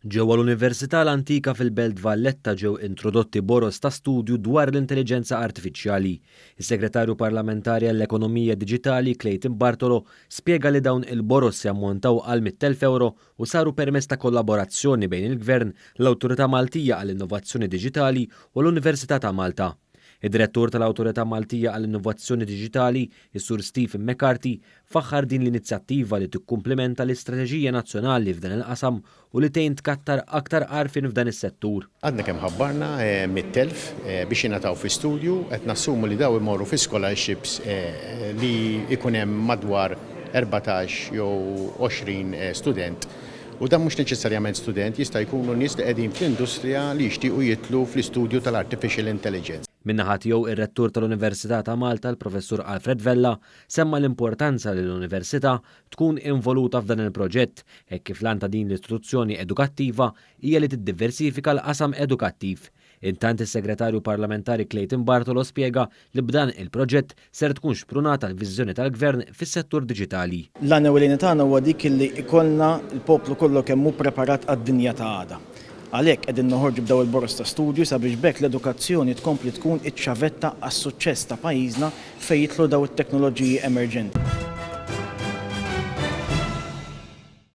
Ġewwa l-Università l-Antika fil-Belt Valletta ġew introdotti boroż ta' studju dwar l-intelliġenza artifiċjali. Is-Segretarju Parlamentari għall-Ekonomija Diġitali Clayton Bartolo spjega li dawn il-boroż jammontaw għal 100,000 ewro u saru permezz ta' kollaborazzjoni bejn il-Gvern, l-Awtorità Maltija għall-Innovazzjoni Diġitali u l-Università ta' Malta. Id-Direttur tal-Awtorità Maltija għall-Innovazzjoni Diġitali, is-Sur Stephen McCarthy, faħħar din l-inizjattiva li tikkumplimenta l-istrateġija nazzjonali f'dan il-qasam u li tgħin tkattar aktar għarfien f'dan is-settur. Għadna kemm ħabbarna 100,000 biex jingħataw fi studju, qed nassumu li dawn imorru fi scholarships li jkun hemm madwar 14 jew 20 student. U dan mhux neċessarjament student, jista' jkunu nies li qegħdin fl-industrija li jixtiequ jidħlu fl-istudju tal-artificial intelligence. Min-naħa tiegħu, ir-Rettur tal-Università ta' Malta, l-Professur Alfred Vella, semma l-importanza li l-Università tkun involuta f'dan il-proġett, hekk kif l-għan ta' din l-istituzzjoni edukattiva hija li tiddiversifika l-qasam edukattiv. Intant is-Segretarju Parlamentari Clayton Bartolo spjega li b'dan il-proġett ser tkun xprunata l-viżjoni tal-Gvern fis-settur diġitali. L-għan ewlieni tagħna huwa dik li jkollna l-poplu kollu kemm hu preparat għad-dinja ta' għada. Għalhekk qegħdin noħorġu b'dawn il-boroż ta' studju sabiex b'hekk l-edukazzjoni tkompli tkun iċ-ċavetta għas-suċċess ta' pajjiżna fejn jidħlu dawn it-teknoloġiji emerġenti.